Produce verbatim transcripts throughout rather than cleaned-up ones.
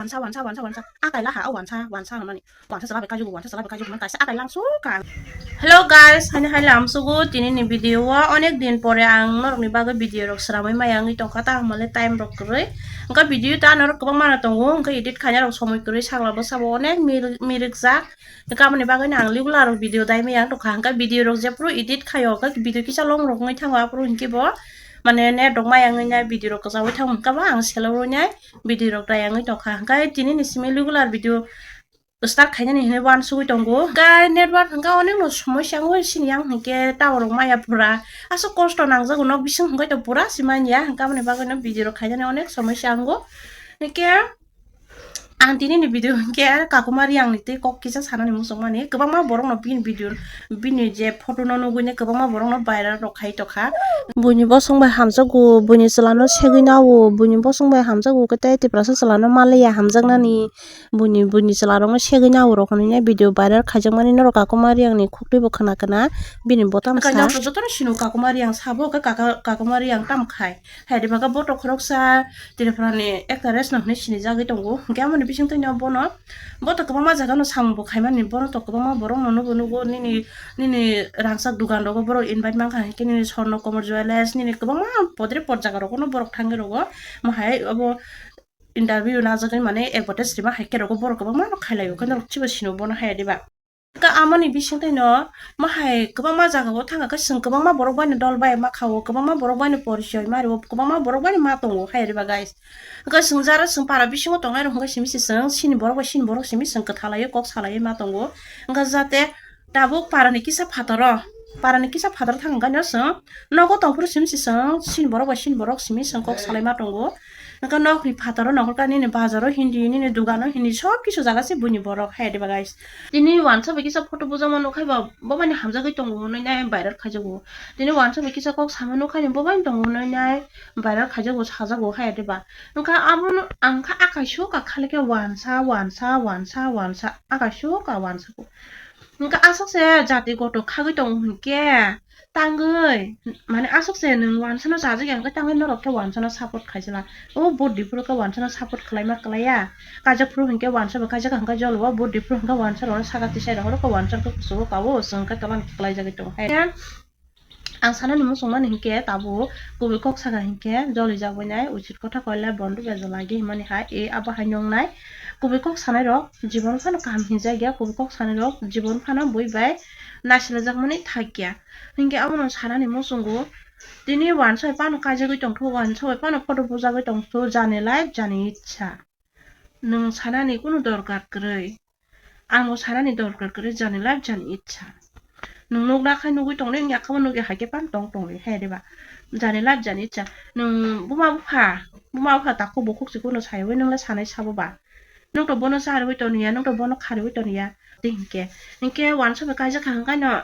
Wansa, wansa, wansa, wansa. Akai laha, o wansa, wansa hwnmani. Wansa chwla bai kajugo, wansa chwla bai kajugo, hwnmani kaisa akai lang sukha. Hello guys, haini hai lamsugo tini ni video o onek din pore ang norok ni bagwi video rok sramwi maya wngwi tongkha, ta hwnmale time rok kwrwi. Hwnkhe video ta norok kwbangma no tongo, hwnkhe edit khaina rok somoi kwrwi, sakla bwsa bo onek mir-, mirikjak. Hwnkhe aboni bagwi no ang regular video dai maya wng tongkha, hwnkhe video rok jephru edit khaio, hwnkhe video kisa long rok wngwi thango, aphuru hinkhe bo mane net rok maya wngwi nai video rok kwchawui thango, hwnkhe bo ang selo rwi nai video rok dai wngwi tongkha. Hwnkhe tini ni simi regular video start khainani hinwi uansugwi tongo. Hwnkhe network hwnkhe onek no somosya wngwi sini yang hinkhe tower rok maya pura. Aswk kosto nangjago nok bising hwnkhe to pura se manya, hwnkhe aboni bagwi no video rok khainani onek somosya wngo. Hinkhe ang tini ni video hinkhe Kakuma Riyang ni tei kok kisa sanani muchungmani. Kwbangma borok no bini video, bini je photo no nugwi ne kwbangma borok no viral rok khai tongkha. Buini bosong bai hamjakgo, buini chwla no segwi nao, buini bosong bai hamjakgo, khe tei Tiprasa chwla no maliya hamjaknani. Buini, buini chwla rok no segwi nao rok hinwi video viral khaijakmani norok Kakuma Riyang ni khuk twi bo khna khna bini bota masa. Jotono sino Kakuma Riyang sabo, khe Kaka-, Kakuma Riyang tam khai. Hai de baka boto khoroksa Tripura ni actress no hinwi sinijagwi tongo. Hwnkhe amoni bisingtwi no bono, boto kwbangma jaga no samung bo khaimani, bono to kwbangma borok no nugo nugo nini, nini rangchak dugan rogo borok invite mankha, hinkhe nini Swarna Komor Jewellers, nini kwbangma podre pod jaga rogo no borok thangwi rogo. Mo hai obo interview najagwi mane advertise rima hai khe rogo borok kwbangma no khailaio, khe norok chibo sino bono hai diba. Khe amoni bisingtwi no mo hai kwbangma jaga o thangkha khe chwng kwbangma borok bai no dol bai ma kha o, kwbangma borok bai no porichoi ma rio, kwbangma borok bai no ma tongo hai diba guys. Hwnkhe chwng jara chwng para bisingo tongnai rok hwnkhe simi se chwng sini borok bai sini borok simi chwng kwthalaiwi kok salaiwi ma tongo. Hwnkhe jate tabuk parani kisa phataro, parani kisa phataro thang hwnkhe no chwng nogo tongphuru simi se chwng sini borok bai sini borok simi chwng kok salai ma tongo. Hwnkhe nokni phataro nongkhorkha nini bazaro hindi, nini dugano hindi, sob kisu jaga se buini borok hai diba guys. Tini wansa bai kisa photo bujama nukhai ba bo bai no hamjagwi tongo hwnwi nai viral khaijago. Tini wansa bai kisa kok sama nukhai ni bo bai no tongo hwnwi nai viral khaijago, sajago hai diba. Hwnkhe abono ang kha akai sukha khali khe wansa, wansa, wansa, wansa, akai sukha wansa bo. Hwnkhe aswk se jati goto khagwi tongo hinkhe tangwi, mane aswk se nwng wansa no chajak ya hinkhe tangwi norok khe wansa no support khaisala. O vote diphuru khe wansa no support khlaima khlaiya. Kaijak phuru hinkhe wansa bo kaijak hinkhe jolo o vote diphuru hinkhe wansa rok no saka tisai rohoro khe wansa rok khe kuchugo kao chwng khe tola ni khlaijagwi tongo hai. Ang sanani muchungmani hinkhe tabuk kubui kok saka hinkhe jolijak bai nai, uchit kotha koile bondu bejo lagi hinmani hai, e abo hai nung nai. Kubui kok sanai rok jibon phano kaham hinjak ya, kubui kok sanai rok jibon phano bui bai naisilijakmani thakya. Hinkhe abono sanani muchungo tini wansa bai phano kaijagwi tongthu, wansa bai phano photo bujagwi tongthu, jani life jani ichha. Nwng sanani kunu dorkar kwrwi. Ang bo sanani dorkar kwrwi, jani life jani ichha. Nwng nuk nakhai nugwi tongnai, wngya khe bo nugya hai khe phano tong tongwi hai diba. Jani life jani ichha. Nwng buma bupha, buma bupha takhuk bukhuk se kunu saiwi nwng le sanai sabo ba. Nwng to bono charwi toniya, nwng to bono kharwi toniya. Tei hinkhe, hinkhe wansa bai kaijak kha hwnkhe no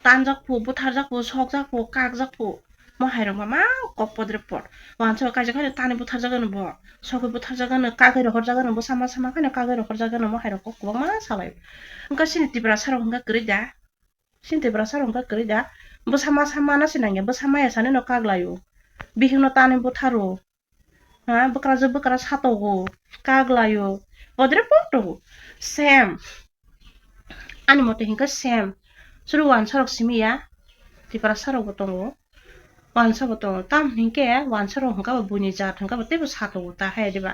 tanjak phu, butharjak phu, sokjak phu, kakjak phu. Mo hai rok ma ma kok podre pod. Wansa bai kaijak kha tani butharjak ano bo. Sogwi butharjak ano, kagwi rohorjak ano, bwsa masa ma kheno kagwi rohorjak ano, mo hai rok kok kwbangma salai. Wngkha chini Tiprasa rok wngkha kwrwi da? Chini Tiprasa rok wngkha kwrwi da? Bwsa masa mana se nangya, bwsa maya sani no kaglaio. Bihik no tani butharo. Ha, bwkrajwk bwkra satogo, kaglaio, podre pod tongo. Same. Ani mote hinkhe same. Chwrwi wansa rok simi ya, Tiprasa rok bo tongo. Wansa bo tongo. Tam hinkhe wansa rok hwnkha bo buini jat hwnkha bo teibo satogo ta hai diba.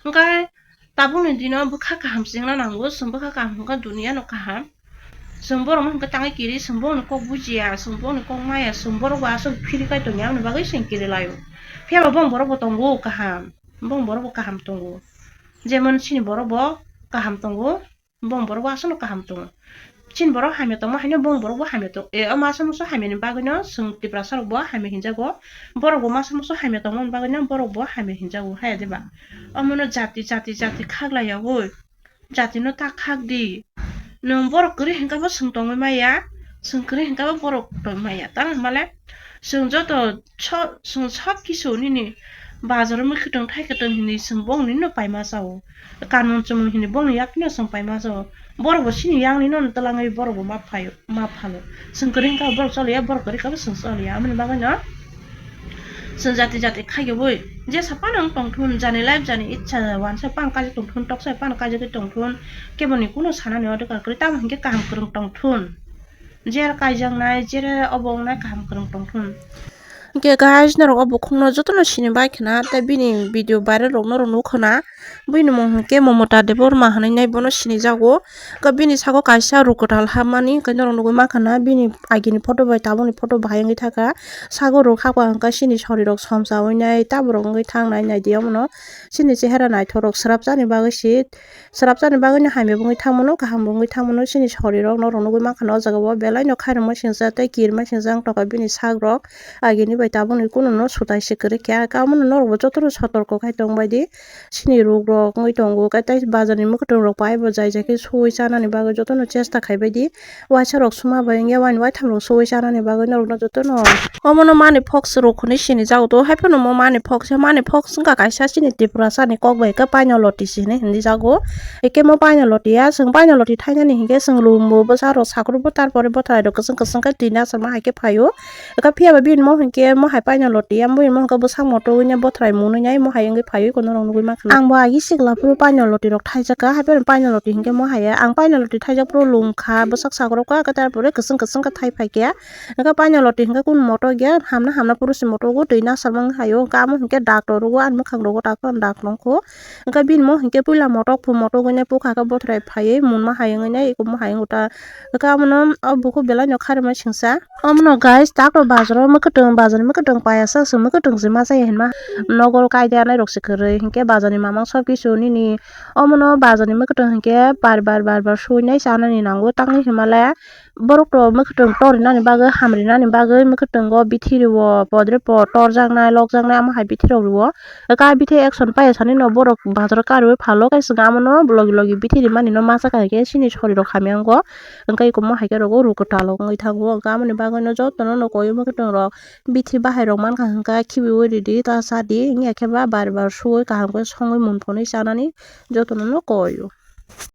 Hwnkhe tabukni dino bwkha kaham chengna nango, chwng bwkha kaham hwnkha duniya no kaham. Chwng borok no hwnkhe tangwi kiri, chwng borok ni kok bujiya, chwng borok ni kok maya, chwng borok bo aswk phiri kai tongya, aboni bagwi chwng kiri laio. Phiya ba bong borok bo tongo kaham, bong borok bo kaham tongo. Jemon chini borok bo kaham tongo, bong borok bo aswk no kaham tongo. Chini borok hamya tongma haino bong borok bo hamya tong, e, o masa musu hamya ni bagwi no chwng Tiprasa rok bo hamya hinjago, borok bo masa musu hamya tongma ni bagwi no borok bo hamya hinjago, haya diba? Omo no jati, jati, jati khaglai ya oi. Jati no ta khak di. Nwng borok kwrwi hinkhe bo chwng tongwi maya, chwng kwrwi hinkhe bo borok tongwi maya. Tamo hwnba le chwng joto so-, chwng sob kisu nini bazar o mwkhwtwng thaikwtwng hinwi chwng bongni no paima chao. Kanmung chumung hinwi bongni yakno chwng paima chao. Borok bo chini yang ni no twlangwi borok bo ma phaio, ma phalo. Chwng kwrwi hinkhe bo borok choliya, borok kwrwi hinkhe bo chwng choliya. Aboni bagwi no Chwng jati jati khaigwi jesa phano wng tongthun, jani life jani itsa wansa phano kaijak tongthun, toksa phano kaijagwi tongthun, keboni kuno sanani odhikar kwrwi, tamo hinkhe kaham kwrwng tongthun. Jera kaijaknai, jera obo wngnai kaham kwrwng tongthun. Hinkhe guys, norok o bukhukno jotono sini bai khna, tei bini video viral rok norok nukho na. Buini mung hinkhe Momota Debbarma hinwi nai bono sinijago. Hinkhe bini saka kaisa ruk kwtal hammani hinkhe norok nugwi mankha na, bini agini photo bai tabukni photo bahai wngwi thaka. Saka ruk hakha hinkhe chini sorirok somsawi nai, taborok wngwi thangnai, naidi omono chini chehera naithok rok swrapjani bagwi se. Swrapjani bagwino hamya bo wngwi thangmano, kaham bo wngwi thangmano, chini sorirok norok nugwi mankha na o jaga o belaino khairokma singcha tei kirima singcha wng tongkha bini sakrok. Agini bai tabukni kununo swtai se kwrwi kha, omono norokbo jotono sotorko khai tongbaidi. Chini rukrok wngwi tongo, khe tei bazarni mwkhwtwng rok bai bo jai jai khe suwi chanani bagwi jotono chesta khaibaidi. Waisa rok suma bai wngya, waini waitham rok suwi chanani bagwi norokno jotono. Omono mani fox rok hinwi sinijago do, haiphano mo mani fox, mani fox wngkha kaisa chini Tripurasa ni kok bai khe paino loti se hinwi hinwi jago. Eke mo paino loti ya, chwng paino loti thainani hinkhe chwng lum bo bwsa rok sakruk bo, tarpore bwthai rok kwchwng kwchwng khe twi nasarma hai khe phaio. Eka phiya ba bini mo hinkhe mo hai paino loti ya, bini mo hinkhe bwsak moto wngya, bwthai mwnwi nai mo hai wngwi phaiwi kono rok nugwi mankha. Ang bo agi sikla phuru paino loti rok thaijak kha, haiphano paino loti hinkhe mo hai ya. Ang paino loti thaijak phuru lum kha, bwsak sakruk kha, khe tarpore kwchwng kwchwng khe thai phai khe. Hinkhe paino loti hinkhe kunu moto ya, hamna hamna phuru se moto go twi nasarma wngwi haio. Hinkhe amo hinkhe dak rok rwo, ani mwkhang rogo dak phano dak nongkho. Hinkhe bini mo hinkhe puila motok phu, motok wngwi nai bwkha khe bwthrai phaiwi munma hai wngwi nai, eko mo hai wngwi ta. Hinkhe omono o bukhuk belai no kharima singsa. Omono guys, tak rok bazar o mwkhwtwng, bazar ni mwkhwtwng paiya sa se mwkhwtwng se ma chaya hinma. Nogo kaida nai rok se kwrwi, hinkhe bazar ni mamang sob kisu nini. Omono bazar ni mwkhwtwng hinkhe bar bar bar bar suwi nai chanani nango, tangwi hinmale. Borok rok mwkhwtwng tor rinani bagwi, ham rinani bagwi mwkhwtwngo bithi rwo, podre pod torjaknai, lokjaknai, amo hai bithi rok rwo. Eka bithi action paiya sani no borok bazar o karwi phalo, khe chwng amono logi logi bithi rimani no masa kha, hinkhe chini sorirok hamya wngo. Hinkhe eko mo hai khe rogo ruk kwtal rok wngwi thango, hinkhe amoni bagwi no jotono no koi mwkhwtwng rok bithi bahai rok mankha, hinkhe khibiui ridi ta chadi, wngya khe ba bar bar suwi kaham khe songwi mun phunwi chanani jotono no koi o.